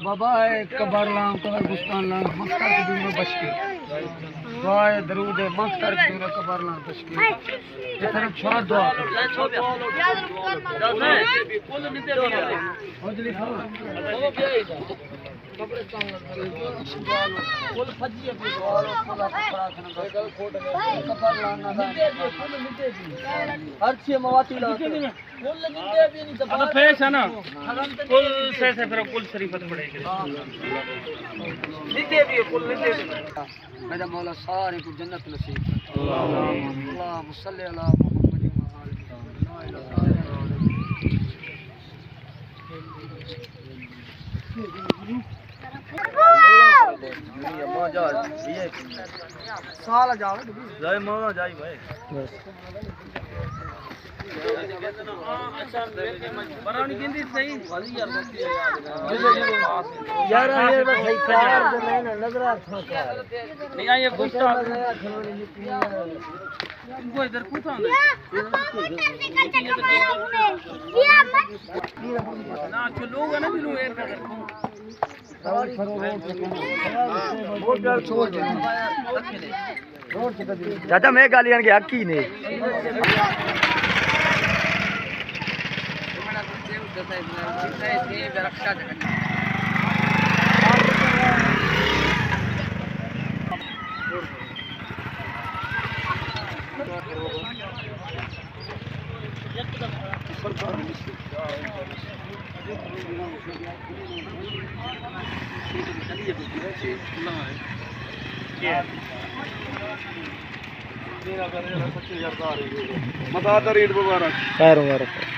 بابا، اے قبر لان، قبرستان لان، مختار کے دور بچ کے۔ دعا اے، درود اے، مختار کے دور قبر لان بچ کے۔ اے طرف چھوڑ دعا۔ ہر چیز مواتی لا۔ ادا پیش ہے نا؟ کل سے، سے پھر کل شریفت پڑے گی۔ میرا مولا سارے کو جنت نصیب۔ اللہم صل علی محمد و آل محمد۔ سال جاؤ۔ جائے مولا، جائے بھائی۔ یار، یہ بس صحیح کار دے، میں نہ نظر آ تھا کار۔ نہیں، یہ گفتا۔ ان کو ادھر کو تھا۔ نا، جو لوگ ہیں نا، جنہوں ایئر کا کر۔ چاچا، میں گالیاں کے حق ہی نہیں۔ مدار ریٹ مبارک۔ خیر مبارک۔